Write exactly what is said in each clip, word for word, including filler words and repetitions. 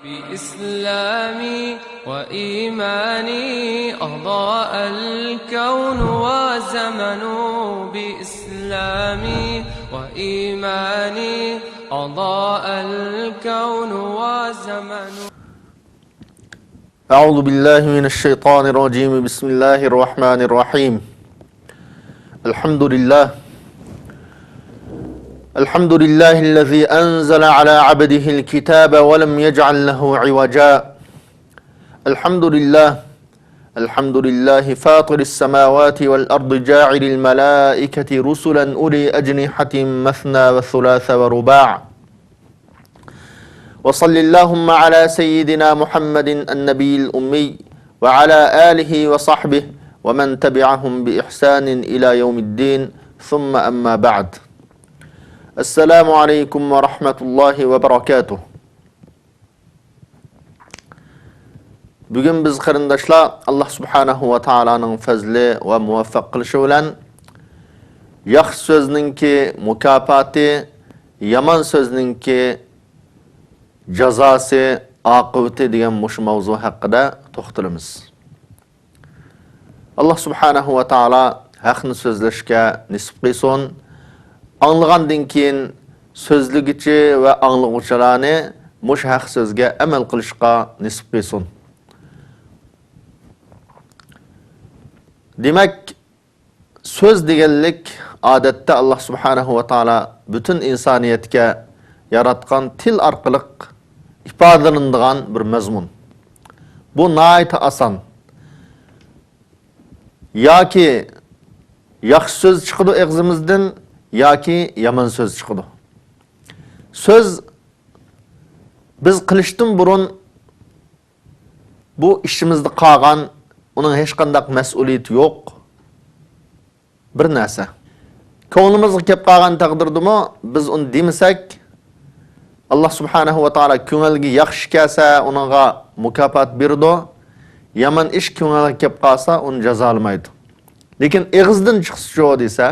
بإسلامي وإيماني أضاء الكون وزمن. بإسلامي وإيماني أضاء الكون وزمن. أعوذ بالله من الشيطان الرجيم. بسم الله الرحمن الرحيم. الحمد لله. الحمد لله الذي أنزل على عبده الكتاب ولم يجعل له عوجا. الحمد لله. الحمد لله فاطر السماوات والأرض جاعل الملائكة رسلا أولي أجنحة مثنى وثلاث ورباع. وصل اللهم على سيدنا محمد النبي الأمي وعلى آله وصحبه ومن تبعهم بإحسان إلى يوم الدين، ثم أما بعد. السلام عليكم ورحمة الله وبركاته. بۈگۈن بىز، قېرىنداشلار، ئاللا سۇبھانەھۇ ۋە تائالانىڭ پەزلى ۋە مۇۋەپپەق قىلىشى بىلەن ياخشى سۆزنىڭكى مۇكاپاتى، يامان سۆزنىڭكى جازاسى، ئاقىۋىتى دېگەن مۇشۇ ماۋزۇ ھەققىدە توختىلىمىز. ئاللا سۇبھانەھۇ ۋە تائالا ھەقنى سۆزلەشكە نېسىپ قىلسۇن. ئاڭلىغاندىن كېيىن سۆزلىگۈچى ۋە ئاڭلىغۇچىلارنى مۇشۇ ھەق سۆزگە ئەمەل قىلىشقا نېسىپ قىلسۇن. دېمەك، سۆز دېگەنلىك ئادەتتە ئاللا سۇبھانەھۇ ۋە تائالا پۈتۈن ئىنسانىيەتكە ياراتقان تىل ئارقىلىق ئىپادىلىنىدىغان بىر مەزمۇن. بۇ ناھايىتى ئاسان. ياكى ياخشى سۆز چىقىدۇ ئېغىزىمىزدىن، ياكى يامان سۆز چىقىدۇ. سۆز بىز قىلىشتىن بۇرۇن بۇ ئىچىمىزدە قالغان، ئۇنىڭ ھېچقانداق مەسئۇلىيىتى يوق بىر نەرسە. كۆڭلىمىزگە كەپ قالغان تەقدىردىمۇ بىز ئۇنى دېمىسەك، ئاللا سۇبھانەھۇ ۋە تائالا كۆڭۈلگە ياخشى كەلسە، ئۇنىڭغا مۇكاپات بېرىدۇ. يامان ئىش كۆڭۈلگە كەپ قالسا، ئۇنى جازالىمايدۇ. لېكىن ئېغىزدىن چىقسىچۇ دېسە،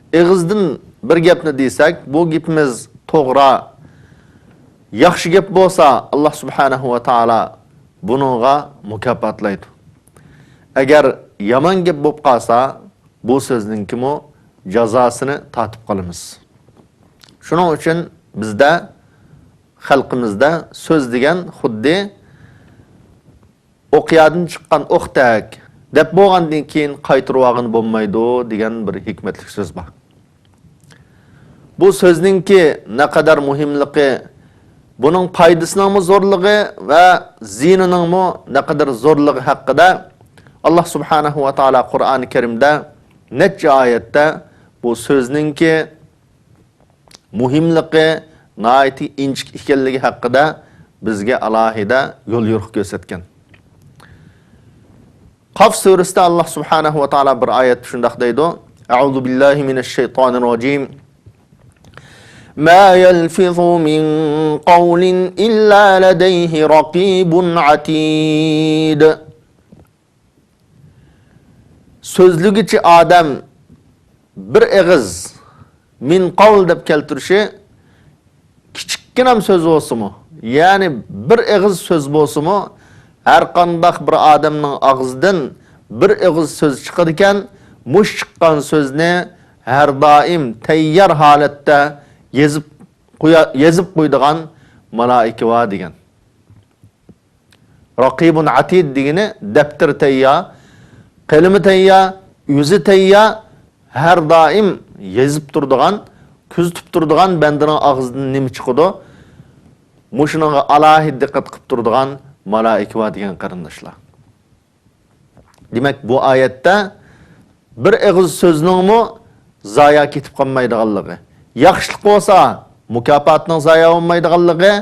ئېغىزدىن بىر گەپنى دېسەك، بۇ گېپىمىز توغرا، ياخشى گەپ بولسا، ئاللا سۇبھانەھۇ ۋە تائالا بۇنىڭغا مۇكاپاتلايدۇ. ئەگەر يامان گەپ بولۇپ قالسا، بۇ سۆزنىڭكىمۇ جازاسىنى تارتىپ قالىمىز. شۇنىڭ ئۈچۈن بىزدە، خەلقىمىزدە سۆز دېگەن خۇددى ئوقيادىن چىققان ئوقتەك، دەپ بولغاندىن كېيىن قايتۇرۇۋالغىلى بولمايدۇ دېگەن بىر ھېكمەتلىك سۆز بار. بۇ سۆزنىڭكى نەقەدەر مۇھىملىقى، بۇنىڭ پايدىسىنىڭمۇ زورلۇقى ۋە زىيىنىنىڭمۇ نەقەدەر زورلۇقى ھەققىدە ئاللا سۇبھانەھۇ ۋە تائالا قۇرئانى كەرىمدە نەچچە ئايەتتە بۇ سۆزنىڭكى مۇھىملىقى، ناھايىتى ئىنچىكە ئىكەنلىكى ھەققىدە بىزگە ئالاھىدە يول يورۇق كۆرسەتكەن. قاف سۈرىسىدە ئاللا سۇبھانەھۇ ۋە تائالا بىر ئايەتتە شۇنداق دەيدۇ: أعوذ بالله من الشيطان الرجيم. ما يلفظ من قول إلا لديه رقيب عتيد. سۆزلىگۈچى ئادەم بىر ئېغىز، مىن قەۋل دەپ كەلتۈرۈشى، كىچىككىنەم سۆز بولسىمۇ، يەنى بىر ئېغىز سۆز بولسىمۇ، ھەر قانداق بىر ئادەمنىڭ ئاغزىدىن بىر ئېغىز سۆز چىقىدىكەن، مۇش چىققان سۆزنى ھەر دائىم تەييار ھالەتتە يېزىپ قويا-، يېزىپ قويىدىغان مالائىكە بار دېگەن. رەقىبۇن ئەتىد دېگىنى دەپتىرى تەييار، قەلىمى تەييار، ئۆزى تەييار، ھەر دائىم يېزىپ تۇرىدىغان، كۆزىتىپ تۇرىدىغان بەندىنىڭ ئاغزىدىن نېمە چىقىدۇ، مۇشۇنىڭغا ئالاھىدە دىققەت قىلىپ تۇرىدىغان مالائىكە بار دېگەن قېرىنداشلار. دېمەك، بۇ ئايەتتە بىر ئېغىز سۆزنىڭمۇ زايا كېتىپ قالمايدىغانلىقى، ياخشىلىق بولسا مۇكاپاتنىڭ زايا بولمايدىغانلىقى،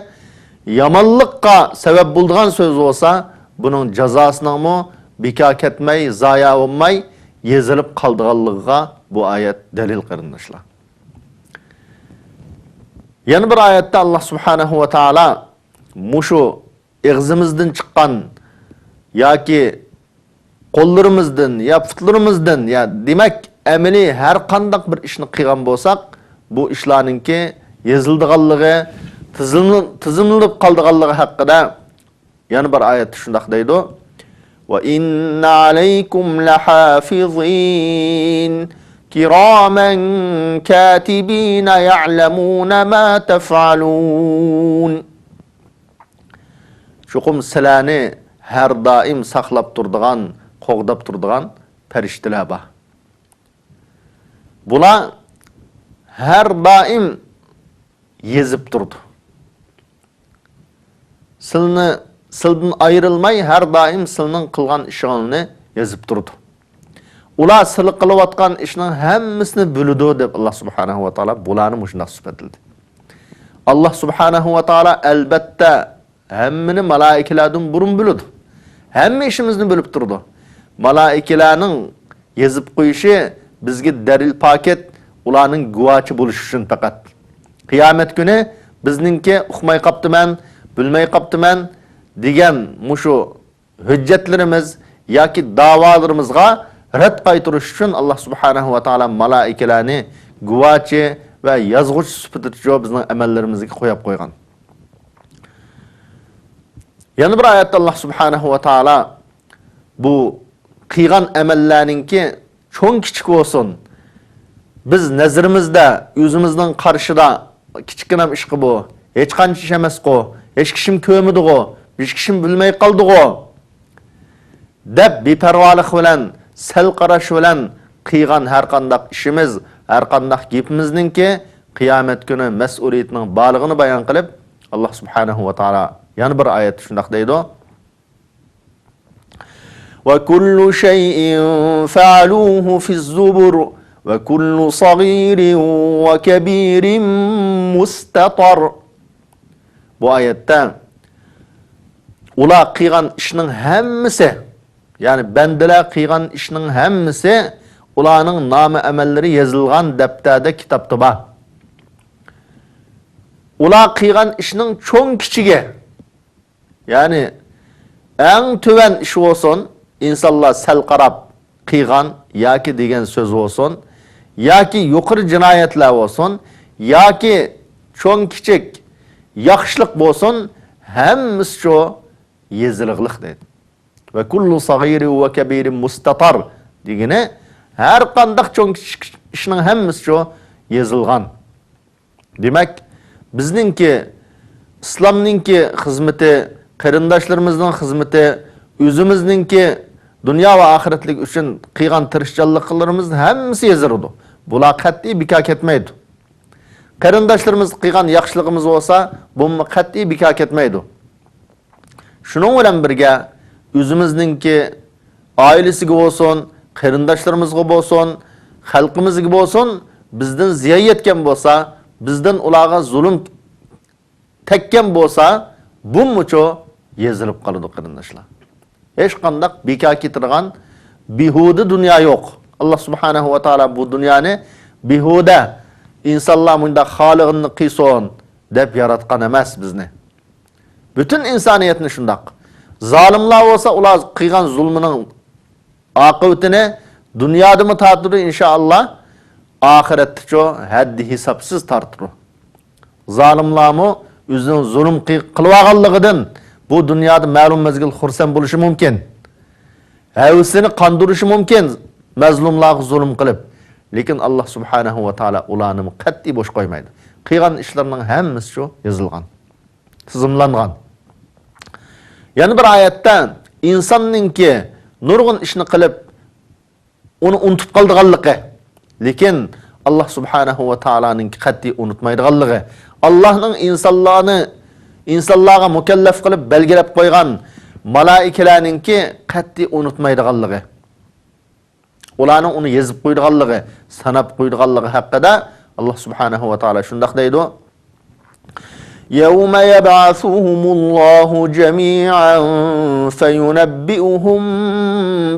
يامانلىققا سەۋەب بولىدىغان سۆز بولسا، بۇنىڭ جازاسىنىڭمۇ بىكار كەتمەي، زايا بولماي يېزىلىپ قالىدىغانلىقىغا بۇ ئايەت دەلىل، قېرىنداشلار. يەنە بىر ئايەتتە ئاللا سۇبھانەھۇ ۋە تائالا مۇشۇ ئېغىزىمىزدىن چىققان ياكى قوللىرىمىزدىن يا پۇتلىرىمىزدىن، يا دېمەك، ئەمەلىي ھەر قانداق بىر ئىشنى قىلغان بولساق، بۇ ئىشلارنىڭكى يېزىلىدىغانلىقى، تىزىملىنىپ قالىدىغانلىقى ھەققىدە يەنە بىر ئايەتتە شۇنداق دەيدۇ: وإن عليكم لحافظين كراما كاتبين يعلمون ما تفعلون. چوقۇم سىلەرنى ھەر دائىم ساقلاپ تۇرىدىغان، قوغداپ تۇرىدىغان پەرىشتىلەر بار. بۇلار ھەر دائىم يېزىپ تۇرىدۇ. سىلنى، سىلدىن ئايرىلماي، ھەر دائىم سىلنىڭ قىلغان ئىشىڭلارنى يېزىپ تۇرىدۇ. ئۇلار سىلى قىلىۋاتقان ئىشنىڭ ھەممىسىنى بىلىدۇ، دەپ ئاللا سۇبھانەھۇ ۋە تائالا بۇلارنى مۇشۇنداق سۈپەتلىدى. ئاللا سۇبھانەھۇ ۋە تائالا، ئەلبەتتە، ھەممىنى مالائىكىلەردىن بۇرۇن بىلىدۇ. ھەممە ئىشىمىزنى بىلىپ تۇرىدۇ. مالائىكىلەرنىڭ يېزىپ قويۇشى بىزگە دەلىل پاكىت، ئۇلارنىڭ گۇۋاچى بولۇشى ئۈچۈن پەقەت. قىيامەت كۈنى بىزنىڭكى ئۇقماي قاپتىمەن، بىلمەي قاپتىمەن دېگەن مۇشۇ ھۆججەتلىرىمىز ياكى داۋالىرىمىزغا رەت قايتۇرۇش ئۈچۈن ئاللا سۇبھانەھۇ ۋە تائالا مالائىكىلەرنى گۇۋاچى ۋە يازغۇچى سۈپىتىدە بىزنىڭ ئەمەللىرىمىزگە قويۇپ قويغان. يەنە بىر ئايەتتە ئاللا سۇبھانەھۇ ۋە تائالا بۇ قىلغان ئەمەللەرنىڭكى چوڭ كىچىك بولسۇن، بىز نەزىرىمىزدە، ئۆزىمىزنىڭ قارىشىدا كىچىككىنە ئىشقى بۇ، ھېچقانچە ئىش ئەمەسقۇ، ھېچ كىشىم كۆرمىدىغۇ، ھېچ كىشىم بىلمەي قالدىغۇ دەپ بىپەرۋالىق بىلەن، سەل قاراش بىلەن قىلغان ھەر قانداق ئىشىمىز، ھەر قانداق گېپىمىزنىڭكى قىيامەت كۈنى مەسئۇلىيىتىنىڭ بارلىقىنى بايان قىلىپ، ئاللا سۇبھانەھۇ ۋە تائالا يەنە بىر ئايەتتە شۇنداق دەيدۇ: وكل شيء فعلوه في الزبر وكل صغير وكبير مستطر. بۇ ئايەتتە ئۇلار قىلغان ئىشنىڭ ھەممىسى، يەنى بەندىلەر قىلغان ئىشنىڭ ھەممىسى ئۇلارنىڭ نامە ئەمەللىرى يېزىلغان دەپتەردە، كىتابتا بار. ئۇلار قىلغان ئىشنىڭ چوڭ كىچىكى، يەنى ئەڭ تۆۋەن ئىش بولسۇن، ئىنسانلار سەل قاراپ قىلغان ياكى دېگەن سۆز بولسۇن، ياكى يۇقىرى جىنايەتلەر بولسۇن، ياكى چوڭ كىچىك ياخشىلىق بولسۇن، ھەممىسى شۇ يېزىلغلىق دەيدۇ. وكل صغير وكبير مستطر دېگىنى، ھەر قانداق چوڭ كىچىك ئىشنىڭ ھەممىسى شۇ يېزىلغان. دېمەك، بىزنىڭكى، ئىسلامنىڭكى خىزمىتى، قېرىنداشلىرىمىزنىڭ خىزمىتى، ئۆزىمىزنىڭكى دۇنيا ۋە ئاخىرەتلىك ئۈچۈن قىلغان تىرىشچانلىقلىرىمىز ھەممىسى يېزىلىدۇ. بۇلار قەتئىي بىكار كەتمەيدۇ. قېرىنداشلىرىمىزغا قىلغان ياخشىلىقىمىز بولسا، بۇمۇ قەتئىي بىكار كەتمەيدۇ. شۇنىڭ بىلەن بىرگە، ئۆزىمىزنىڭكى ئائىلىسىگە بولسۇن، قېرىنداشلىرىمىزغا بولسۇن، خەلقىمىزگە بولسۇن، بىزدىن زىيان يەتكەن بولسا، بىزدىن ئۇلارغا زۇلۇم تەگكەن بولسا، بۇمۇچۇ يېزىلىپ قالىدۇ، قېرىنداشلار. ھېچقانداق بىكار كېتىدىغان بىھۇدە دۇنيا يوق. ئاللا سۇبھانەھۇ ۋە تائالا بۇ دۇنيانى بىھۇدە، ئىنسانلار مۇنداق خالىغىنىنى قىلسۇن دەپ ياراتقان ئەمەس بىزنى. پۈتۈن ئىنسانىيەتنى شۇنداق. زالىملار بولسا ئۇلار قىلغان زۇلمىنىڭ ئاقىۋىتىنى دۇنيادىمۇ تارتىدۇ، ئىنشائاللا، ئاخىرەتتىچۇ ھەددى ھېسابسىز تارتىدۇ. زالىملارمۇ ئۆزىنىڭ زۇلۇم قىل-، قىلىۋالغانلىقىدىن بۇ دۇنيادا مەلۇم مەزگىل خۇرسەن بولۇشى مۇمكىن. ھەۋىسىنى قاندۇرۇشى مۇمكىن، مەزلۇملارغا زۇلۇم قىلىپ. لېكىن ئاللا سۇبھانەھۇ ۋە تائالا ئۇلارنىمۇ قەتئىي بوش قويمايدۇ. قىلغان ئىشلىرىنىڭ ھەممىسى شۇ يېزىلغان، تىزىملانغان. يەنە بىر ئايەتتە ئىنساننىڭكى نۇرغۇن ئىشنى قىلىپ، ئۇنى ئۇنتۇپ قالىدىغانلىقى، لېكىن ئاللا سۇبھانەھۇ ۋە تائالانىڭكى قەتئىي ئۇنتۇمايدىغانلىقى، ئاللانىڭ ئىنسانلارنى، ئىنسانلارغا مۇكەللەپ قىلىپ بەلگىلەپ قويغان مالائىكىلەرنىڭكى قەتئىي ئۇنتۇمايدىغانلىقى، ئۇلارنىڭ ئۇنى يېزىپ قويىدىغانلىقى، ساناپ قويىدىغانلىقى ھەققىدە ئاللا سۇبھانەھۇ ۋە تائالا شۇنداق دەيدۇ: يوم يبعثهم الله جميعا فينبئهم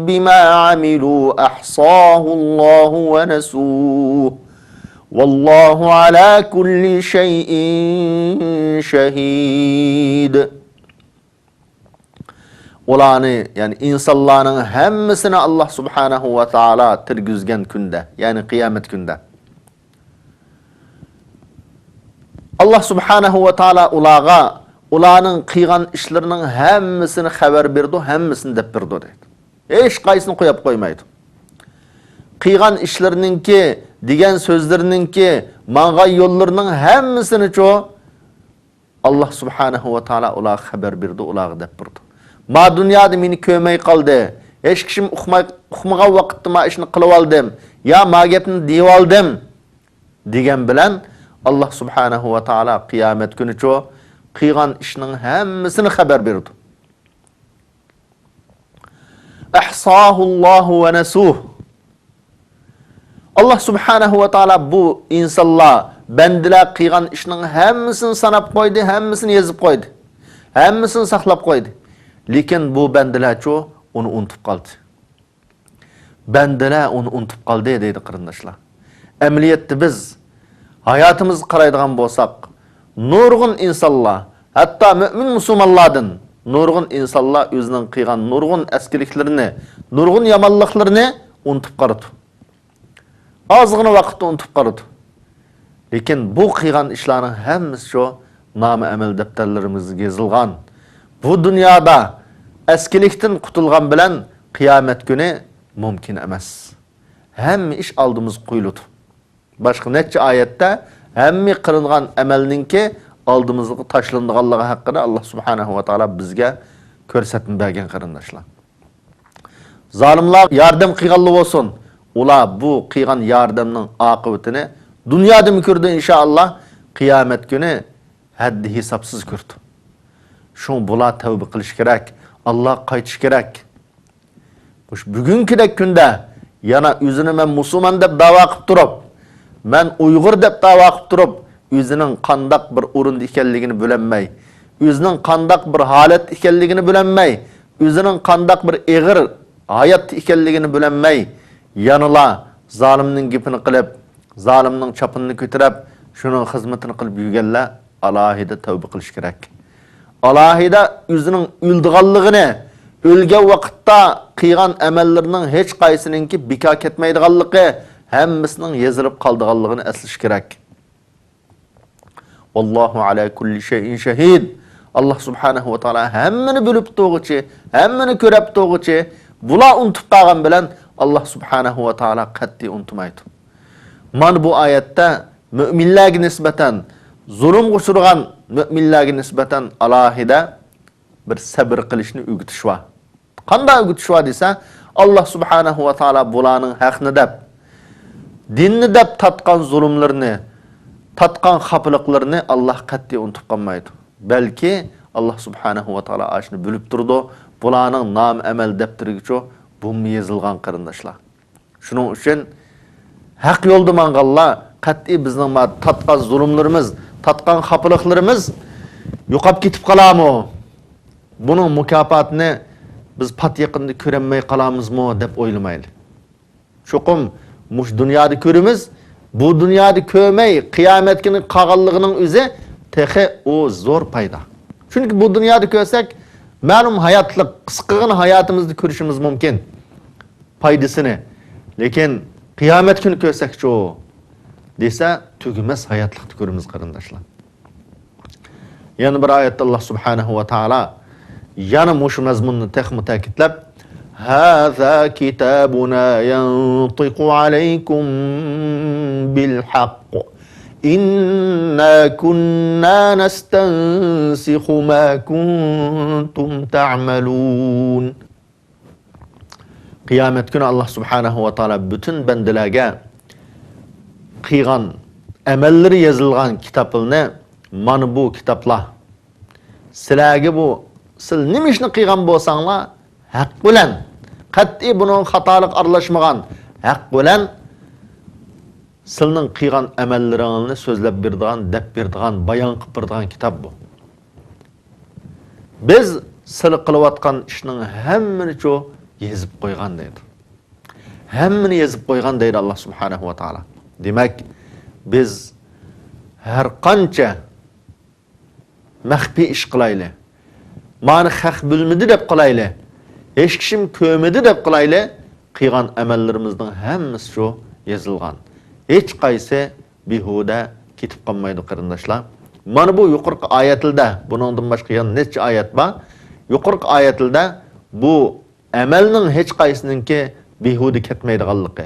بما عملوا أحصاه الله ونسوه والله على كل شيء شهيد. ئۇلارنى، يەنى ئىنسانلارنىڭ ھەممىسىنى ئاللا سۇبھانەھۇ ۋە تائالا تىرگۈزگەن كۈندە، يەنى قىيامەت كۈندە. ئاللا سۇبھانەھۇ ۋە تائالا ئۇلارغا ئۇلارنىڭ قىلغان ئىشلىرىنىڭ ھەممىسىنى خەۋەر بېرىدۇ، ھەممىسىنى دەپ بېرىدۇ دەيدۇ. ھېچقايسىنى قويۇپ قويمايدۇ. قىلغان ئىشلىرىنىڭكى، دېگەن سۆزلىرىنىڭكى، ماڭغان يوللىرىنىڭ ھەممىسىنىچۇ ئاللا سۇبھانەھۇ ۋە تائالا ئۇلارغا خەۋەر بېرىدۇ، ئۇلارغا دەپ بېرىدۇ. ما دۇنيادا مېنى كۆرمەي قالدى، ھېچ كىشىم ئۇقماي، ئۇقمىغان ۋاقىتتا ما ئىشنى قىلىۋالدىم، يا ما گەپنى دېيىۋالدىم دېگەن بىلەن، ئاللا سۇبھانەھۇ ۋە تائالا قىيامەت كۈنىچۇ قىلغان ئىشنىڭ ھەممىسىنى خەۋەر بېرىدۇ. ئەھساھۇللاھۇ ۋە نەسۇھ. ئاللا سۇبھانەھۇ ۋە تائالا بۇ ئىنسانلار، بەندىلەر قىلغان ئىشنىڭ ھەممىسىنى ساناپ قويدى، ھەممىسىنى يېزىپ قويدى، ھەممىسىنى ساقلاپ قويدى. لېكىن بۇ بەندىلەرچۇ ئۇنى ئۇنتۇپ قالدى. بەندىلەر ئۇنى ئۇنتۇپ قالدى دەيدۇ، قېرىنداشلار. ئەمەلىيەتتە بىز ھاياتىمىزغا قارايدىغان بولساق، نۇرغۇن ئىنسانلار، ھەتتا مۆمىن مۇسۇلمانلاردىن نۇرغۇن ئىنسانلار ئۆزىنىڭ قىلغان نۇرغۇن ئەسكىلىكلىرىنى، نۇرغۇن يامانلىقلىرىنى ئۇنتۇپ قالىدۇ. ئازغىنە ۋاقىتتا ئۇنتۇپ قالىدۇ. لېكىن بۇ قىلغان ئىشلارنىڭ ھەممىسى شۇ نامە ئەمەل دەپتەرلىرىمىزگە يېزىلغان. بۇ دۇنيادا ئەسكىلىكتىن قۇتۇلغان بىلەن قىيامەت كۈنى مۇمكىن ئەمەس. ھەممە ئىش ئالدىمىزغا قويۇلىدۇ. باشقا نەچچە ئايەتتە ھەممە قىلىنغان ئەمەلنىڭكى ئالدىمىزغا تاشلىنىدىغانلىقى ھەققىدە ئاللا سۇبھانەھۇ ۋە تائالا بىزگە كۆرسەتمە بەرگەن، قېرىنداشلار. زالىملار ياردەم قىلغانلا بولسۇن، ئۇلار بۇ قىلغان ياردەمنىڭ ئاقىۋىتىنى دۇنيادىمۇ كۆرىدۇ، ئىنشائاللا، قىيامەت كۈنى ھەددى ھېسابسىز كۆرىدۇ. شۇڭا بۇلار تەۋبە قىلىشى كېرەك، ئاللاغا قايتىشى كېرەك. مۇشۇ بۈگۈنكىدەك كۈندە يەنە ئۆزىنى مەن مۇسۇلمان دەپ داۋا قىلىپ تۇرۇپ، مەن ئۇيغۇر دەپ داۋا قىلىپ تۇرۇپ، ئۆزىنىڭ قانداق بىر ئورۇندا ئىكەنلىكىنى بىلەلمەي، ئۆزىنىڭ قانداق بىر ھالەتتە ئىكەنلىكىنى بىلەلمەي، ئۆزىنىڭ قانداق بىر ئېغىر ھاياتتا ئىكەنلىكىنى بىلەلمەي، يەنىلا زالىمنىڭ گېپىنى قىلىپ، زالىمنىڭ چاپىنىنى كۆتۈرۈپ، شۇنىڭ خىزمىتىنى قىلىپ يۈرگەنلەر ئالاھىدە تەۋبە قىلىشى كېرەك. ئالاھىدە ئۆزىنىڭ ئۆلىدىغانلىقىنى، ئۆلگەن ۋاقىتتا قىلغان ئەمەللىرىنىڭ ھېچقايسىنىڭكى بىكار كەتمەيدىغانلىقى، ھەممىسىنىڭ يېزىلىپ قالىدىغانلىقىنى ئەسلىشى كېرەك. ۋاللاھۇ ئەلا كۇللى شەيئىن شەھىد. ئاللا سۇبھانەھۇ ۋە تائالا ھەممىنى بىلىپ تۇرغۇچى، ھەممىنى كۆرۈپ تۇرغۇچى، بۇلار ئۇنتۇپ قالغان بىلەن ئاللا سۇبھانەھۇ ۋە تائالا قەتئىي ئۇنتۇمايدۇ. مانا بۇ ئايەتتە مۆمىنلەرگە نىسبەتەن، زۇلۇمغا ئۇچرىغان مۆمىنلەرگە نىسبەتەن ئالاھىدە بىر سەبرى قىلىشنى ئۆگىتىش بار. قانداق ئۆگىتىش بار دېسە، ئاللا سۇبھانەھۇ ۋە تائالا بۇلارنىڭ ھەقنى دەپ، دىننى دەپ تارتقان زۇلۇملىرىنى، تارتقان خاپىلىقلىرىنى ئاللا قەتئىي ئۇنتۇپ قالمايدۇ. بەلكى ئاللا سۇبھانەھۇ ۋە تائالا ئاشۇنى بىلىپ تۇرىدۇ، بۇلارنىڭ نامە ئەمەل دەپتىرىگىچۇ بۇمۇ يېزىلغان، قېرىنداشلار. شۇنىڭ ئۈچۈن ھەق يولدا ماڭغانلار قەتئىي بىزنىڭ ما-، تارتقان زۇلۇملىرىمىز، تارتقان خاپىلىقلىرىمىز يوقاپ كېتىپ قالارمۇ؟ بۇنىڭ مۇكاپاتىنى بىز پات يېقىندا كۆرەلمەي قالارمىزمۇ دەپ ئويلىمايلى. چوقۇم مۇشۇ دۇنيادا كۆرىمىز، بۇ دۇنيادا كۆرمەي قىيامەت كۈنى قالغانلىقىنىڭ ئۆزى تېخى ئۇ زور پايدا. چۈنكى بۇ دۇنيادا كۆرسەك، مەلۇم ھاياتلىق، قىسقىغىنە ھاياتىمىزدا كۆرۈشىمىز مۇمكىن پايدىسىنى. لېكىن قىيامەت كۈنى كۆرسەكچۇ دېسە، تۈگىمەس ھاياتلىقتا كۆرىمىز، قېرىنداشلار. يەنە بىر ئايەتتە ئاللا سۇبھانەھۇ ۋە تائالا يەنە مۇشۇ مەزمۇننى تېخىمۇ تەكىتلەپ، هذا كتابنا ينطق عليكم بالحق إنا كنا نستنسخ ما كنتم تعملون. قىيامەت كۈنى ئاللا سۇبھانەھۇ ۋە تائالا پۈتۈن بەندىلەرگە قىلغان ئەمەللىرى يېزىلغان كىتابلارنى، مانا بۇ كىتابلار سىلەرگە، بۇ سىلەر نېمە ئىشنى قىلغان بولساڭلار، ھەق بىلەن، قەتئىي بۇنىڭغا خاتالىق ئارىلاشمىغان، ھەق بىلەن سىلىنىڭ قىلغان ئەمەللىرىڭلارنى سۆزلەپ بېرىدىغان، دەپ بېرىدىغان، بايان قىلىپ بېرىدىغان كىتاب بۇ. بىز سىلى قىلىۋاتقان ئىشنىڭ ھەممىنىچۇ يېزىپ قويغان دەيدۇ. ھەممىنى يېزىپ قويغان دەيدۇ ئاللا سۇبھانەھۇ ۋە تائالا. دېمەك، بىز ھەر قانچە مەخپىي ئىش قىلايلى، مانى خەق بىلمىدى دەپ قىلايلى، ھېچ كىشىم كۆرمىدى دەپ قىلايلى، قىلغان ئەمەللىرىمىزنىڭ ھەممىسى شۇ يېزىلغان. ھېچقايسى بىھۇدە كېتىپ قالمايدۇ، قېرىنداشلار. مانا بۇ يۇقىرىقى ئايەتلەردە، بۇنىڭدىن باشقا يەنە نەچچە ئايەت بار. يۇقىرىقى ئايەتلەردە بۇ ئەمەلنىڭ ھېچقايسىنىڭكى بىھۇدە كەتمەيدىغانلىقى،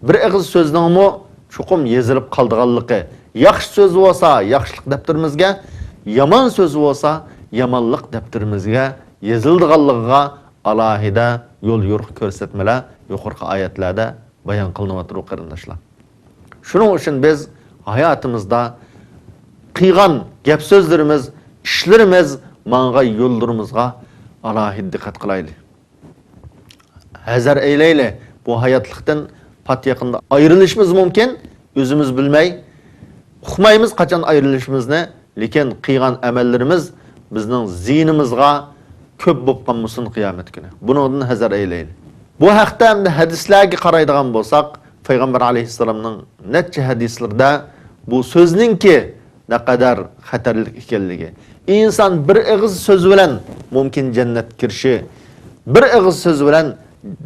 بىر ئېغىز سۆزنىڭمۇ چوقۇم يېزىلىپ قالىدىغانلىقى، ياخشى سۆز بولسا ياخشىلىق دەپتىرىمىزگە، يامان سۆز بولسا يامانلىق دەپتىرىمىزگە يېزىلىدىغانلىقىغا ئالاھىدە يول يورۇق كۆرسەتمىلەر يۇقىرىقى ئايەتلەردە بايان قىلىنىۋاتىدۇ، قېرىنداشلار. شۇنىڭ ئۈچۈن بىز ھاياتىمىزدا قىلغان گەپ-سۆزلىرىمىز، ئىشلىرىمىز، ماڭغان يوللىرىمىزغا ئالاھىدە دىققەت قىلايلى. ھەزەر ئەيلەيلى، بۇ ھاياتلىقتىن پات يېقىندا ئايرىلىشىمىز مۇمكىن، ئۆزىمىز بىلمەي، ئۇقمايمىز قاچان ئايرىلىشىمىزنى، لېكىن قىلغان ئەمەللىرىمىز بىزنىڭ زىيىنىمىزغا كۆپ بولۇپ قالمىسۇن قىيامەت كۈنى. بۇنىڭدىن ھەزەر ئەيلەيلى. بۇ ھەقتە ئەمدى ھەدىسلەرگە قارايدىغان بولساق، پەيغەمبەر ئەلەيھىسسالامنىڭ نەچچە ھەدىسلىرىدە بۇ سۆزنىڭكى نەقەدەر خەتەرلىك ئىكەنلىكى، ئىنسان بىر ئېغىز سۆز بىلەن مۇمكىن جەننەتكە كىرىشى، بىر ئېغىز سۆز بىلەن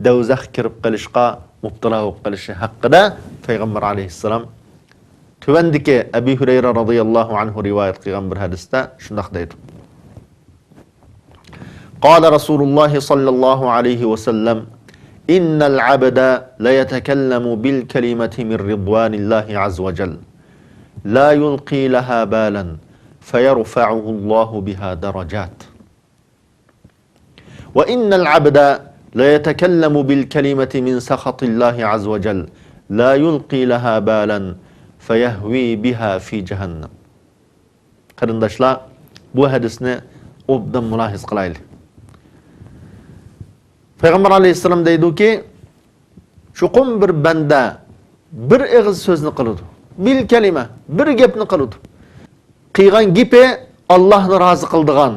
دوزاخقا كىرىپ قېلىشقا مۇپتىلا بولۇپ قېلىشى ھەققىدە پەيغەمبەر ئەلەيھىسسالام تۆۋەندىكى ئەبى ھۈرەيرە رازىياللاھۇ ئەنھۇ رىۋايەت قىلغان بىر ھەدىستە شۇنداق دەيدۇ. قال رسول الله صلى الله عليه وسلم: إن العبد ليتكلم بالكلمة من رضوان الله عز وجل لا يلقي لها بالا فيرفعه الله بها درجات. وإن العبد ليتكلم بالكلمة من سخط الله عز وجل لا يلقي لها بالا فيهوي بها في جهنم. قېرىنداشلار، بۇ ھەدىسنى ئوبدان مۇلاھىزە قىلايلى. پەيغەمبەر ئەلەيھىسسالام دەيدۇكى، چوقۇم بىر بەندە بىر ئېغىز سۆزنى قىلىدۇ. بىل كەلىمە، بىر گەپنى قىلىدۇ. قىلغان گېپى ئاللاھنى رازى قىلىدىغان،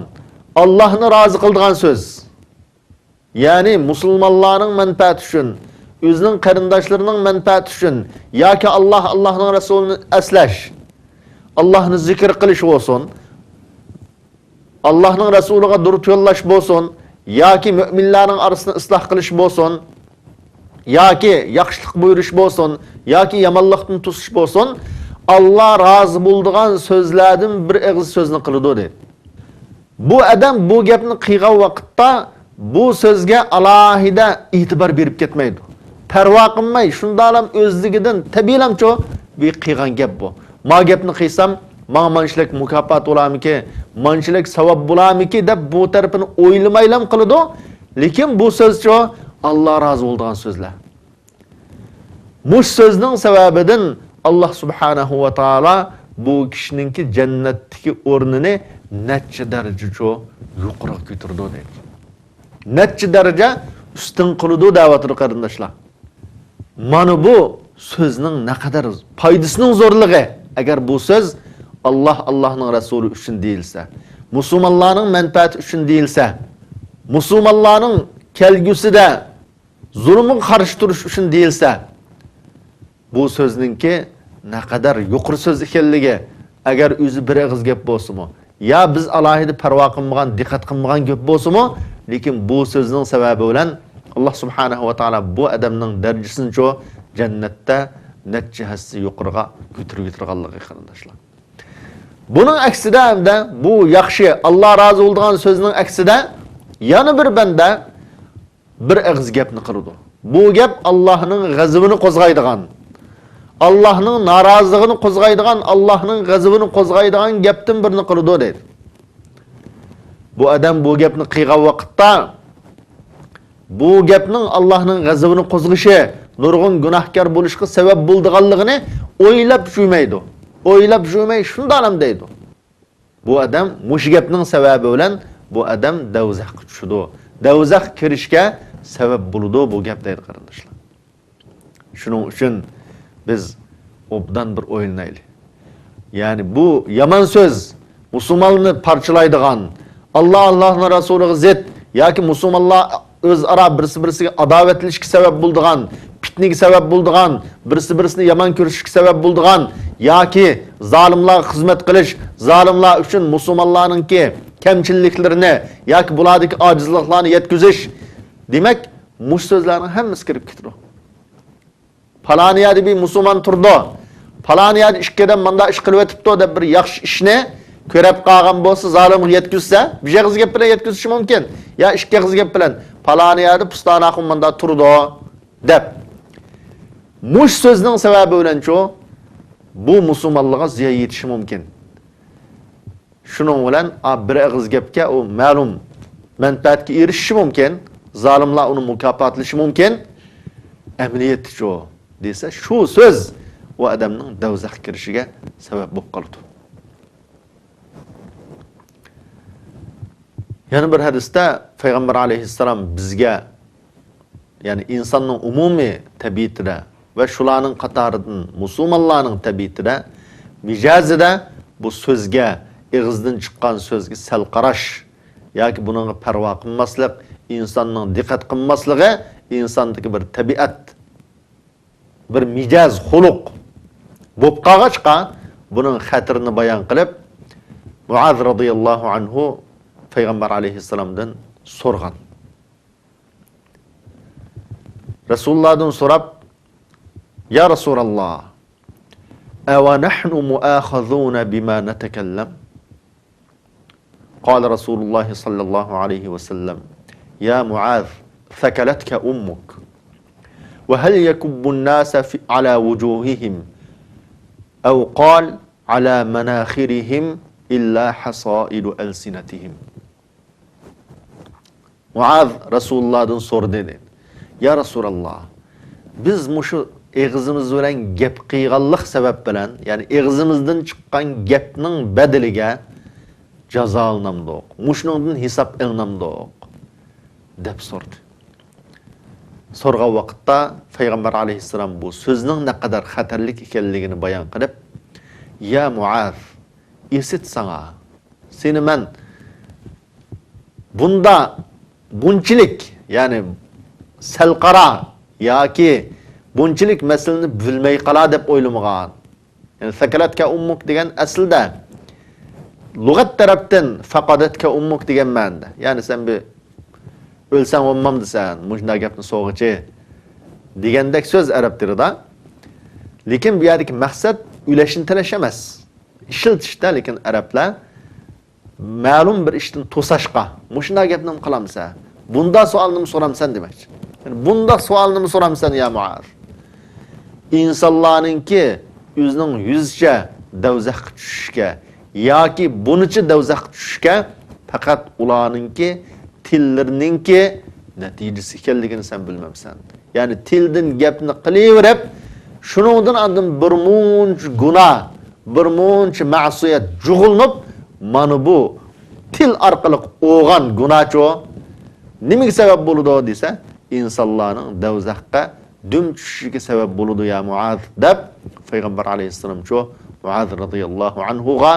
ئاللاھنى رازى قىلىدىغان سۆز. يەنى مۇسۇلمانلارنىڭ مەنپەئەتى ئۈچۈن، ئۆزىنىڭ قېرىنداشلىرىنىڭ مەنپەئەتى ئۈچۈن ياكى ئاللاھ، ئاللاھنىڭ رەسۇلىنى ئەسلەش، ئاللاھنى زىكىر قىلىش بولسۇن، ئاللاھنىڭ رەسۇلىغا دۇرۇت يوللاش بولسۇن، ياكى مۆمىنلەرنىڭ ئارىسىنى ئىسلاھ قىلىش بولسۇن، ياكى ياخشىلىق بۇيرۇش بولسۇن، ياكى يامانلىقتىن توسۇش بولسۇن، ئاللاھ رازى بولىدىغان سۆزلەردىن بىر ئېغىز سۆزنى قىلىدۇ، دەيدۇ. بۇ ئادەم بۇ گەپنى قىلغان ۋاقىتتا بۇ سۆزگە ئالاھىدە ئېتىبار بېرىپ كەتمەيدۇ. پەرۋا قىلماي، شۇنداقلام ئۆزلۈكىدىن تەبىئىيلامچۇ بۇ قىلغان گەپ بۇ. ما گەپنى قىلسام، ماڭا مانچىلىك مۇكاپات بولارمىكى، مانچىلىك ساۋاب بولارمىكى دەپ بۇ تەرىپىنى ئويلىمايلام قىلىدۇ. لېكىن بۇ سۆزچۇ، ئاللاھ رازى بولىدىغان سۆزلەر. مۇشۇ سۆزنىڭ سەۋەبىدىن ئاللاھ سۇبھانەھۇ ۋە تائالا بۇ كىشىنىڭكى جەننەتتىكى ئورنىنى نەچچە دەرىجىچۇ يۇقىرىغا كۆتۈرىدۇ دەيدۇ. نەچچە دەرىجە ئۈستۈن قىلىدۇ دەۋاتىدۇ، قېرىنداشلار. مانا بۇ سۆزنىڭ نەقەدەر پايدىسىنىڭ زورلۇقى. ئەگەر بۇ سۆز ئاللاھ، ئاللاھنىڭ رەسۇلى ئۈچۈن دېيىلسە، مۇسۇلمانلارنىڭ مەنپەئەتى ئۈچۈن دېيىلسە، مۇسۇلمانلارنىڭ كەلگۈسىدە زۇلۇمغا قارشى تۇرۇش ئۈچۈن دېيىلسە، بۇ سۆزنىڭكى نەقەدەر يۇقىرى سۆز ئىكەنلىكى، ئەگەر ئۆزى بىر ئېغىز گەپ بولسىمۇ، يا بىز ئالاھىدە پەرۋا قىلمىغان، دىققەت قىلمىغان گەپ بولسىمۇ، لېكىن بۇ سۆزنىڭ سەۋەبى بىلەن ئاللاھ سۇبھانەھۇ ۋە تائالا بۇ ئادەمنىڭ دەرىجىسىنىچۇ جەننەتتە نەچچە ھەسسە يۇقىرىغا كۆتۈرۈپ يېتىدىغانلىقى، قېرىنداشلار. بۇنىڭ ئەكسىدە، ھەمدە بۇ ياخشى، ئاللاھ رازى بولىدىغان سۆزنىڭ ئەكسىدە، يەنە بىر بەندە بىر ئېغىز گەپنى قىلىدۇ. بۇ گەپ ئاللاھنىڭ غەزىپىنى قوزغايدىغان، ئاللاھنىڭ نارازىلىقىنى قوزغايدىغان، ئاللاھنىڭ غەزىپىنى قوزغايدىغان گەپتىن بىرنى قىلىدۇ، دەيدۇ. بۇ ئادەم بۇ گەپنى قىلغان ۋاقىتتا، بۇ گەپنىڭ ئاللاھنىڭ غەزىپىنى قوزغىشى، نۇرغۇن گۇناھكار بولۇشقا سەۋەب بولىدىغانلىقىنى ئويلاپ يۈرمەيدۇ. ئويلاپ يۈرمەي شۇنداقلام دەيدۇ. بۇ ئادەم مۇشۇ گەپنىڭ سەۋەبى بىلەن بۇ ئادەم دوزاخقا چۈشىدۇ. دوزاخقا كىرىشكە سەۋەب بولىدۇ بۇ گەپ، دەيدۇ، قېرىنداشلار. شۇنىڭ ئۈچۈن بىز ئوبدان بىر ئويلىنايلى. يەنى بۇ يامان سۆز مۇسۇلمانلارنى پارچىلايدىغان، ئاللاھ، ئاللاھنىڭ رەسۇلىغا زىت ياكى مۇسۇلمانلار ئۆزئارا بىرسى-بىرسىگە ئاداۋەتلىشىشكە سەۋەب بولىدىغان، پىتنىگە سەۋەب بولىدىغان، بىرسى-بىرسىنى يامان كۆرۈشۈشكە سەۋەب بولىدىغان ياكى زالىملارغا خىزمەت قىلىش، زالىملار ئۈچۈن مۇسۇلمانلارنىڭكى كەمچىلىكلىرىنى ياكى بۇلاردىكى ئاجىزلىقلارنى يەتكۈزۈش، دېمەك، مۇشۇ سۆزلەرنىڭ ھەممىسى كىرىپ كېتىدۇ. پالان يەردە بىر مۇسۇلمان تۇرىدۇ، پالان يەردە ئىككى ئادەم مانداق ئىش قىلىۋېتىپتۇ دەپ بىر ياخشى ئىشنى كۆرەپ قالغان بولسا، زالىمغا يەتكۈزسە، بىر ئېغىز گەپ بىلەن يەتكۈزۈشى مۇمكىن. يا ئىككى ئېغىز گەپ بىلەن، پالانى يەردە پۇستان ئاخۇن مۇندا تۇرىدۇ، دەپ. مۇش سۆزنىڭ سەۋەبى بىلەنچۇ، بۇ مۇسۇلمانلارغا زىيان يېتىشى مۇمكىن. شۇنىڭ بىلەن، ئا، بىر ئېغىز گەپكە ئۇ مەلۇم مەنپەئەتكە ئېرىشىشى مۇمكىن، زالىملار ئۇنى مۇكاپاتلىشى مۇمكىن. ئەمەلىيەتتىچۇ دېسە، شۇ سۆز ئۇ ئادەمنىڭ دوزاخقا كىرىشىگە سەۋەب بولۇپ قالىدۇ. يەنە بىر ھەدىستە پەيغەمبەر ئەلەيھىسسالام بىزگە، يەنى ئىنساننىڭ ئومۇمىي تەبىئىتىدە ۋە شۇلارنىڭ قاتارىدىن مۇسۇلمانلارنىڭ تەبىئىتىدە، مىجەزىدە بۇ سۆزگە، ئېغىزدىن چىققان سۆزگە سەل قاراش ياكى بۇنىڭغا پەرۋا قىلماسلىق، ئىنساننىڭ دىققەت قىلماسلىقى ئىنساندىكى بىر تەبىئەت، بىر مىجەز، خۇلق بولۇپ قالغاچقا، بۇنىڭ خەتىرىنى بايان قىلىپ، مۇئاز رازىياللاھۇ ئەنھۇ پەيغەمبەر ئەلەيھىسسالامدىن سورىغان. رەسۇلۇللاھدىن سوراپ، يا رەسۇلاللاھ، ئەۋە نەھنۇ مۇئاخەزۇنە بىما نەتەكەللەم؟ قال رسول الله صلى الله عليه وسلم: يا معاذ، ثكلتك أمك. وهل يكب الناس في، على وجوههم، أو قال: على مناخرهم، إلا حصائد ألسنتهم. مۇئاز رەسۇلۇللاھدىن سورىدى، دېدى: يا رەسۇلاللاھ، بىز مۇشۇ ئېغىزىمىز بىلەن گەپ قىلغانلىق سەۋەب بىلەن، يەنى ئېغىزىمىزدىن چىققان گەپنىڭ بەدىلىگە جازالىنامدۇق، مۇشۇنىڭدىن ھېساب ئېلىنامدۇق؟ دەپ سورىدى. سورىغان ۋاقىتتا پەيغەمبەر ئەلەيھىسسالام بۇ سۆزنىڭ نەقەدەر خەتەرلىك ئىكەنلىكىنى بايان قىلىپ، يا مۇئاز، ئېسىت ساڭا، سېنى مەن بۇندا، بۇنچىلىك، يەنى سەل قارا ياكى بۇنچىلىك مەسىلىنى بىلمەي قالا دەپ ئويلىمىغان. يەنى سەكەلەتكە ئۇممۇك دېگەن ئەسلىدە لۇغەت تەرەپتىن فەقەدەتكە ئۇممۇك دېگەن مەنىدە. يەنى سەن بىر ئۆلسەڭ بولمامدۇ سەن، مۇشۇنداق گەپنى سورىغۇچى دېگەندەك سۆز ئەرەب تىلىدا. لېكىن بۇ يەردىكى مەقسەت ئۆلەشنى تىلەش ئەمەس. ئىشلىتىشتە، لېكىن ئەرەبلەر مەلۇم بىر ئىشتىن توساشقا، مۇشۇنداق گەپنىمۇ قىلامسەن؟ بۇنداق سوئالنىمۇ سورامسەن دېمەكچى. يەنى بۇنداق سوئالنىمۇ سورامسەن، يا مۇئاز؟ ئىنسانلارنىڭكى ئۆزىنىڭ يۈزىچە دوزاخقا چۈشۈشكە ياكى بۇنىچە دوزاخقا چۈشۈشكە پەقەت ئۇلارنىڭكى تىللىرىنىڭكى نەتىجىسى ئىكەنلىكىنى سەن بىلمەمسەن؟ يەنى تىلدىن گەپنى قىلىۋېرىپ، شۇنىڭدىن ئاندىن بىر مۇنچە گۇناھ، بىر مۇنچە مەسىيەت جۇغلىنىپ، مانا بۇ تىل ئارقىلىق ئوغان گۇناھچۇ نېمىگە سەۋەب بولىدۇ دېسە، ئىنسانلارنىڭ دوزاخقا دۈم چۈشۈشىگە سەۋەب بولىدۇ، يا مۇئاز، دەپ پەيغەمبەر ئەلەيھىسسالامچۇ مۇئاز رازىياللاھۇ ئەنھۇغا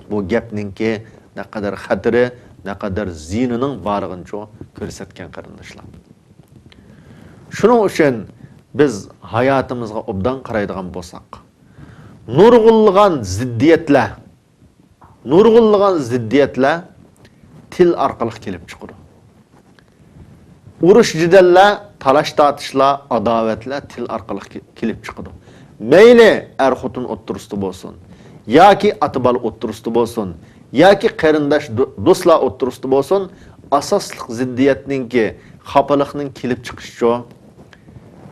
بۇ گەپنىڭكى نەقەدەر خەتىرى، نەقەدەر زىيىنىنىڭ بارلىقىنىچۇ كۆرسەتكەن، قېرىنداشلار. شۇنىڭ ئۈچۈن بىز ھاياتىمىزغا ئوبدان قارايدىغان بولساق، نۇرغۇنلىغان زىددىيەتلەر، نۇرغۇنلىغان زىددىيەتلەر تىل ئارقىلىق كېلىپ چىقىدۇ. ئۇرۇش-جېدەللەر، تالاش-تارتىشلار، ئاداۋەتلەر تىل ئارقىلىق كې-، كېلىپ چىقىدۇ. مەيلى ئەر-خوتۇن ئوتتۇرىسىدا بولسۇن، ياكى ئاتا-بالا ئوتتۇرىسىدا بولسۇن، ياكى قېرىنداش دو-، دوستلار ئوتتۇرىسىدا بولسۇن، ئاساسلىق زىددىيەتنىڭكى، خاپىلىقنىڭ كېلىپ چىقىشىچۇ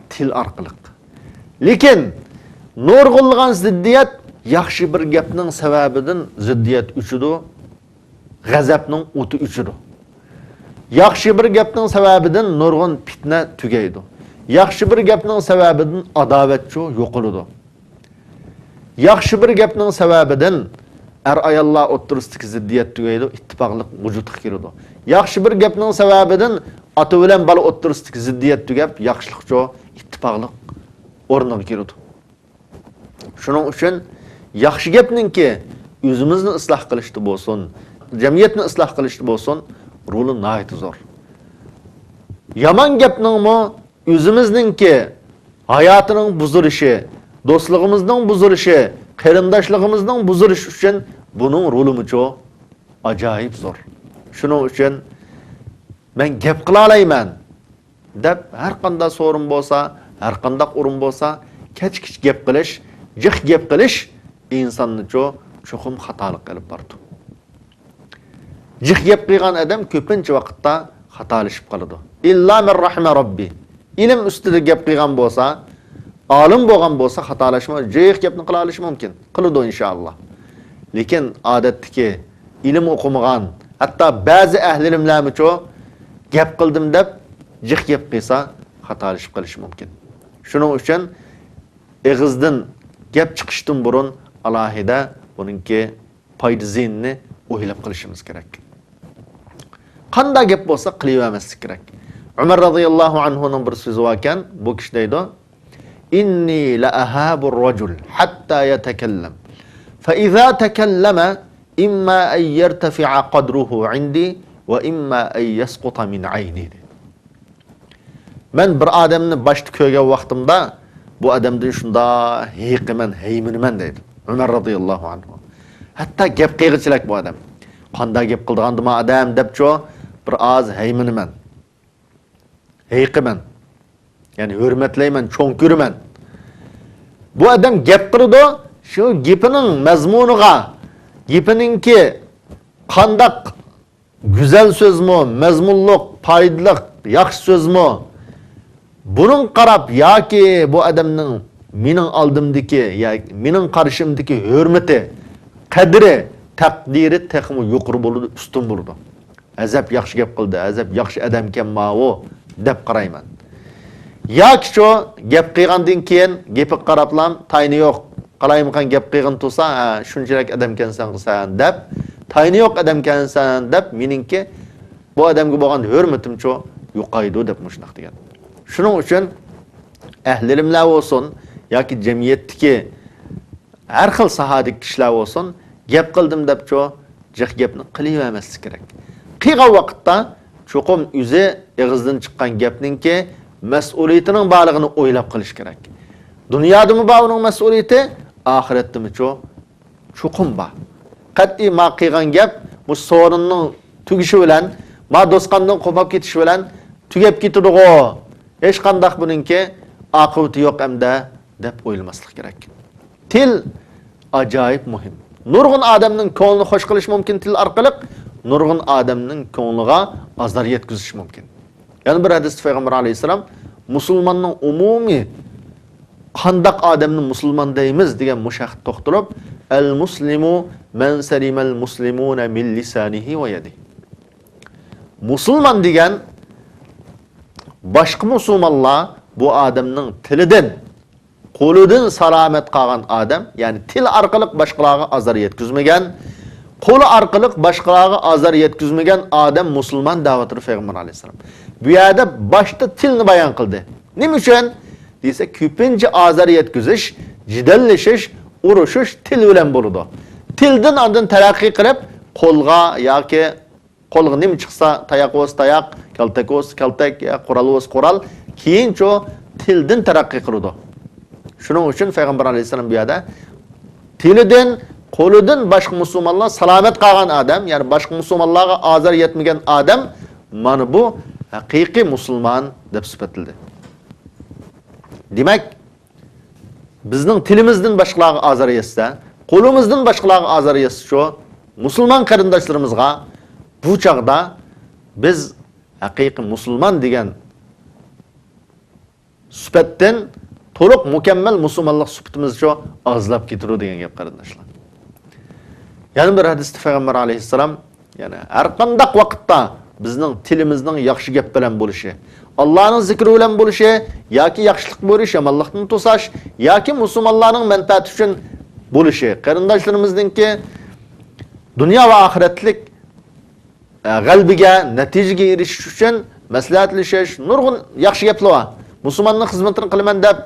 تىل ئارقىلىق. لېكىن نۇرغۇنلىغان زىددىيەت ياخشى بىر گەپنىڭ سەۋەبىدىن زىددىيەت ئۆچىدۇ، غەزەپنىڭ ئوتى ئۆچىدۇ. ياخشى بىر گەپنىڭ سەۋەبىدىن نۇرغۇن پىتنە تۈگەيدۇ. ياخشى بىر گەپنىڭ سەۋەبىدىن ئاداۋەتچۇ يوقىلىدۇ. ياخشى بىر گەپنىڭ سەۋەبىدىن ئەر-ئاياللار ئوتتۇرىسىدىكى زىددىيەت تۈگەيدۇ، ئىتتىپاقلىق ۋۇجۇدقا كېلىدۇ. ياخشى بىر گەپنىڭ سەۋەبىدىن ئاتا بىلەن بالا ئوتتۇرىسىدىكى زىددىيەت تۈگەپ، ياخشىلىقچۇ ئىتتىپاقلىق ئورنىغا كېلىدۇ. شۇنىڭ ئۈچۈن ياخشى گەپنىڭكى ئۆزىمىزنى ئىسلاھ قىلىشتا بولسۇن، جەمئىيەتنى ئىسلاھ قىلىشتا بولسۇن، رولى ناھايىتى زور. يامان گەپنىڭمۇ ئۆزىمىزنىڭكى ھاياتىنىڭ بۇزۇلۇشى، دوستلۇقىمىزنىڭ بۇزۇلۇشى، قېرىنداشلىقىمىزنىڭ بۇزۇلۇشى ئۈچۈن بۇنىڭ رولىمۇچۇ ئاجايىپ زور. شۇنىڭ ئۈچۈن مەن گەپ قىلالايمەن دەپ ھەر قانداق سورۇن بولسا، ھەر قانداق ئورۇن بولسا، كەچ-كېچ گەپ قىلىش، جىق گەپ قىلىش ئىنساننىچۇ چوقۇم خاتالىققا ئېلىپ بارىدۇ. جىق گەپ قىلغان ئادەم كۆپىنچە ۋاقىتتا خاتالىشىپ قالىدۇ. ئىللا مەن رەھىمە رەببى. ئىلىم ئۈستىدە گەپ قىلغان بولسا، ئالىم بولغان بولسا خاتالاشماي، جىق گەپنى قىلالىشى مۇمكىن. قىلىدۇ ئىنشائاللا. لېكىن ئادەتتىكى ئىلىم ئوقۇمىغان، ھەتتا بەزى ئەھلى ئىلىملەرمۇچۇ گەپ قىلدىم دەپ جىق گەپ قىلسا خاتالىشىپ قېلىشى مۇمكىن. شۇنىڭ ئۈچۈن ئېغىزدىن گەپ چىقىشتىن بۇرۇن ئالاھىدە بۇنىڭكى پايدا زىيىنىنى ئويلاپ قىلىشىمىز كېرەك. قانداق گەپ بولسا قىلىۋەرمەسلىك كېرەك. ئۆمەر رەزىياللاھۇ ئەنھۇنىڭ بىر سۆزى باركەن، بۇ كىشى دەيدۇ: «إني لأهاب الرجل حتى يتكلم، فإذا تكلم إما أن يرتفع قدره عندي وإما أن يسقط من عيني» دەيدۇ. مەن بىر ئادەمنى باشتا كۆرگەن ۋاقتىمدا، بۇ ئادەمدىن شۇنداق ھېيىقىمەن، ھەيمىنىمەن دەيدۇ ئۆمەر رەزىياللاھۇ ئەنھۇ. ھەتتا گەپ قىلغۇچىلىك بۇ ئادەم. قانداق گەپ قىلىدىغاندۇ ما ئادەم دەپچۇ، بىر ئاز ھەيمىنىمەن، ھېيىقىمەن. يەنى ھۆرمەتلەيمەن، چوڭ كۆرىمەن. بۇ ئادەم گەپ قىلىدۇ، شۇ گېپىنىڭ مەزمۇنىغا، گېپىنىڭكى قانداق گۈزەل سۆزمۇ، مەزمۇنلۇق، پايدىلىق، ياخشى سۆزمۇ؟ بۇنىڭغا قاراپ ياكى بۇ ئادەمنىڭ مېنىڭ ئالدىمدىكى، يا مېنىڭ قارشىمدىكى ھۆرمىتى، قەدرى، تەقدىرى تېخىمۇ يۇقىرى بولىدۇ، ئۈستۈن بولىدۇ. ئەجەب ياخشى گەپ قىلدى، ئەجەب ياخشى ئادەمكەن ماۋۇ، دەپ قارايمەن. ياكىچۇ، گەپ قىلغاندىن كېيىن گېپىگە قاراپلا، تايىنى يوق، قالايمىقان گەپ قىلغىنى تۇرسا، ھە، شۇنچىلىك ئادەمكەنسەن سەن، دەپ، تايىنى يوق ئادەمكەنسەن، دەپ، مېنىڭكى بۇ ئادەمگە بولغان ھۆرمىتىمچۇ يوقايدۇ، دەپ مۇشۇنداق دېگەن. شۇنىڭ ئۈچۈن ئەھلى ئىلىملەر بولسۇن ياكى جەمئىيەتتىكى ھەر خىل ساھەدىكى كىشىلەر بولسۇن، گەپ قىلدىم دەپچۇ، جىق گەپنى قىلىۋەرمەسلىك كېرەك. قىلغان ۋاقىتتا چوقۇم ئۆزى ئېغىزدىن چىققان گەپنىڭكى مەسئۇلىيىتىنىڭ بارلىقىنى ئويلاپ قېلىش كېرەك. دۇنيادىمۇ بار ئۇنىڭ مەسئۇلىيىتى، ئاخىرەتتىمۇچۇ؟ چوقۇم بار. قەتئىي ما قىلغان گەپ مۇشۇ سورۇننىڭ تۈگىشى بىلەن، ما دوسكاندىن قوپاپ كېتىشى بىلەن تۈگەپ كېتىدىغۇ، ھېچقانداق بۇنىڭكى ئاقىۋىتى يوق ئەمدى، دەپ ئويلىماسلىق كېرەك. تىل ئاجايىپ مۇھىم. نۇرغۇن ئادەمنىڭ كۆڭلىنى خۇش قىلىش مۇمكىن تىل ئارقىلىق، نۇرغۇن ئادەمنىڭ كۆڭلىگە ئازار يەتكۈزۈش مۇمكىن. يەنە بىر ھەدىستە پەيغەمبەر ئەلەيھىسسالام مۇسۇلماننىڭ ئومۇمىي قانداق ئادەمنى مۇسۇلمان دەيمىز دېگەن مۇشۇ ھەقتە توختىلىپ، «ئەل مۇسلىمۇ مەن سەلىمەل مۇسلىمۇنە مىن لىسانىھى ۋە يەدىھى». مۇسۇلمان دېگەن باشقا مۇسۇلمانلار بۇ ئادەمنىڭ تىلىدىن، قولىدىن سالامەت قالغان ئادەم، يەنى تىل ئارقىلىق باشقىلارغا ئازار يەتكۈزمىگەن، قولى ئارقىلىق باشقىلارغا ئازار يەتكۈزمىگەن ئادەم مۇسۇلمان دەۋاتىدۇ پەيغەمبەر ئەلەيھىسسالام. بۇ يەردە باشتا تىلنى بايان قىلدى. نېمە ئۈچۈن دېسە، كۆپىنچە ئازار يەتكۈزۈش، جېدەللىشىش، ئۇرۇشۇش تىل بىلەن بولىدۇ. تىلدىن ئاندىن تەرەققىي قىلىپ، قولغا ياكى قولغا نېمە چىقسا، تاياق بولسا تاياق، كالتەك بولسا كالتەك، يا قورال بولسا قورال، كېيىنچۇ تىلدىن تەرەققىي قىلىدۇ. شۇنىڭ ئۈچۈن پەيغەمبەر ئەلەيھىسسالام بۇ يەردە تىلىدىن، قولىدىن باشقا مۇسۇلمانلار سالامەت قالغان ئادەم، يەنى باشقا مۇسۇلمانلارغا ئازار يەتمىگەن ئادەم، مانا بۇ ھەقىقىي مۇسۇلمان دەپ سۈپەتلىدى. دېمەك، بىزنىڭ تىلىمىزدىن باشقىلارغا ئازار يەتسە، قولىمىزدىن باشقىلارغا ئازار يەتسىچۇ، مۇسۇلمان قېرىنداشلىرىمىزغا بۇ چاغدا بىز ھەقىقىي مۇسۇلمان دېگەن سۈپەتتىن تولۇق مۇكەممەل مۇسۇلمانلىق سۈپىتىمىزچۇ ئازلاپ كېتىدۇ دېگەن گەپ، قېرىنداشلار. يەنە بىر ھەدىستە پەيغەمبەر ئەلەيھىسسالام، يەنى ھەر قانداق ۋاقىتتا بىزنىڭ تىلىمىزنىڭ ياخشى گەپ بىلەن بولۇشى، ئاللانىڭ زىكرى بىلەن بولۇشى ياكى ياخشىلىق بۇيرۇش، يامانلىقتىن توساش ياكى مۇسۇلمانلارنىڭ مەنپەئەتى ئۈچۈن بولۇشى، قېرىنداشلىرىمىزنىڭكى دۇنيا ۋە ئاخىرەتلىك، ئە، غەلىبىگە، نەتىجىگە ئېرىشىش ئۈچۈن مەسلىھەتلىشىش، نۇرغۇن ياخشى گەپلەر بار. مۇسۇلماننىڭ خىزمىتىنى قىلىمەن دەپ،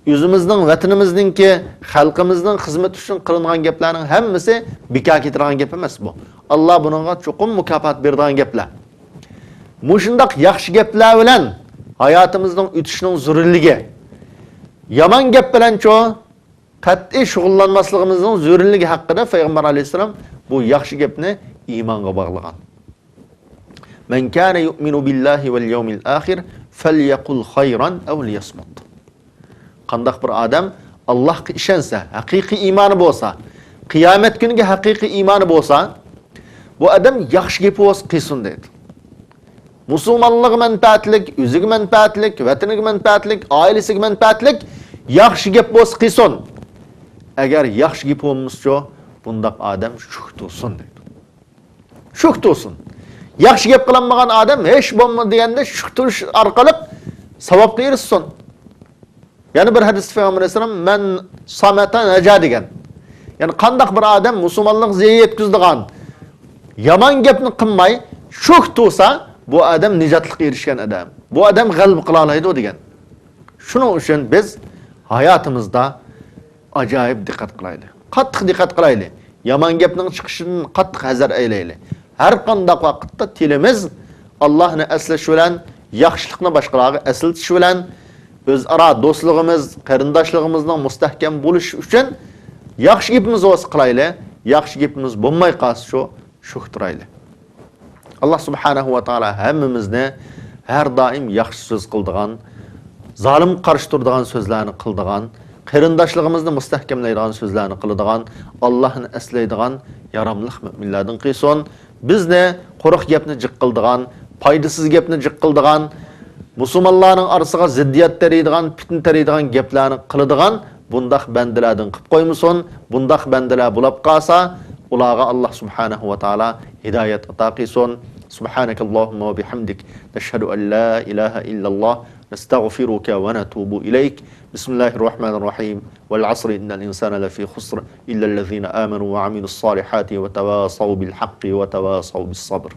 ئۆزىمىزنىڭ، ۋەتىنىمىزنىڭكى، خەلقىمىزنىڭ خىزمىتى ئۈچۈن قىلىنغان گەپلەرنىڭ ھەممىسى بىكار كېتىدىغان گەپ ئەمەس بۇ. ئاللا بۇنىڭغا چوقۇم مۇكاپات بېرىدىغان گەپلەر. مۇشۇنداق ياخشى گەپلەر بىلەن ھاياتىمىزنىڭ ئۆتۈشىنىڭ زۆرۈرلۈكى، يامان گەپ بىلەنچۇ قەتئىي شۇغۇللانماسلىقىمىزنىڭ زۆرۈرلۈكى ھەققىدە پەيغەمبەر ئەلەيھىسسالام بۇ ياخشى گەپنى ئىمانغا باغلىغان. «مەن كانە يۇئمىنۇ بىللاھى ۋەل يەۋمىل ئاخىر فەليەقۇل خەيرەن ئەۋ لىيەسمۇت.» قانداق بىر ئادەم ئاللاھقا ئىشەنسە، ھەقىقىي ئىمانى بولسا، قىيامەت كۈنىگە ھەقىقىي ئىمانى بولسا، بۇ ئادەم ياخشى گېپى بولسا قىلسۇن دەيدۇ. مۇسۇلمانلىقى مەنپەئەتلىك، ئۆزىگە مەنپەئەتلىك، ۋەتىنىگە مەنپەئەتلىك، ئائىلىسىگە مەنپەئەتلىك ياخشى گەپ بولسا قىلسۇن. ئەگەر ياخشى گېپى بولمىسىچۇ، بۇنداق ئادەم شۈك تۇرسۇن دەيدۇ. شۈك تۇرسۇن. ياخشى گەپ قىلالمىغان ئادەم ھېچ بولمىدى دېگەندە شۈك تۇرۇش ئارقىلىق ساۋابقا ئېرىشسۇن. يەنە بىر ھەدىستە پەيغەمبەر ئەلەيھىسسالام، «مەن سامەتە نەجا» دېگەن. يەنى قانداق بىر ئادەم مۇسۇلمانلىق زىيان يەتكۈزىدىغان يامان گەپنى قىلماي شۈك تۇرسا، بۇ ئادەم نىجاتلىققا ئېرىشكەن ئادەم. بۇ ئادەم غەلىبە قىلالايدۇ دېگەن. شۇنىڭ ئۈچۈن بىز ھاياتىمىزدا ئاجايىپ دىققەت قىلايلى. قاتتىق دىققەت قىلايلى. يامان گەپنىڭ چىقىشىدىن قاتتىق ھەزەر ئەيلەيلى. ھەر قانداق ۋاقىتتا تىلىمىز ئاللاھنى ئەسلەش بىلەن، ياخشىلىقنى باشقىلارغا ئەسلىتىش بىلەن، ئۆزئارا دوستلۇقىمىز، قېرىنداشلىقىمىزنىڭ مۇستەھكەم بولۇشى ئۈچۈن ياخشى گېپىمىز بولسا قىلايلى، ياخشى گېپىمىز بولماي قالسا شۇ شۈك تۇرايلى. ئاللا سۇبھانەھۇ ۋە تائالا ھەممىمىزنى ھەر دائىم ياخشى سۆز قىلىدىغان، زالىمغا قارشى تۇرىدىغان سۆزلەرنى قىلىدىغان، قېرىنداشلىقىمىزنى مۇستەھكەملەيدىغان سۆزلەرنى قىلىدىغان، ئاللاھنى ئەسلەيدىغان ياراملىق مۆمىنلەردىن قىلسۇن. بىزنى قۇرۇق گەپنى جىق قىلىدىغان، پايدىسىز گەپنى جىق قىلىدىغان، مۇسۇلمانلارنىڭ ئارىسىغا زىددىيەت تېرىيدىغان، پىتنە تېرىيدىغان گەپلەرنى قىلىدىغان بۇنداق بەندىلەردىن قىلىپ قويمىسۇن. بۇنداق بەندىلەر بولاپ قالسا، ئۇلارغا ئاللا سۇبھانەھۇ ۋە تائالا ھىدايەت ئاتا قىلسۇن. سۇبھانەكاللاھۇممە ۋە بىھەمدىك، نەشھەدۇ ئەن لا ئىلاھە ئىللاللاھ، نەستەغفىرۇكە ۋە نەتۇبۇ ئىلەيك. بىسمىللاھىر راھمانىر راھىم. ۋەل ئەسرى ئىننەل ئىنسانە لەفى خۇسر، ئىللەللەزىنە ئامەنۇ ۋە ئەمىلۇس سالىھاتى ۋە تەۋاسەۋ بىل ھەققى ۋە تەۋاسەۋ بىس سەبر.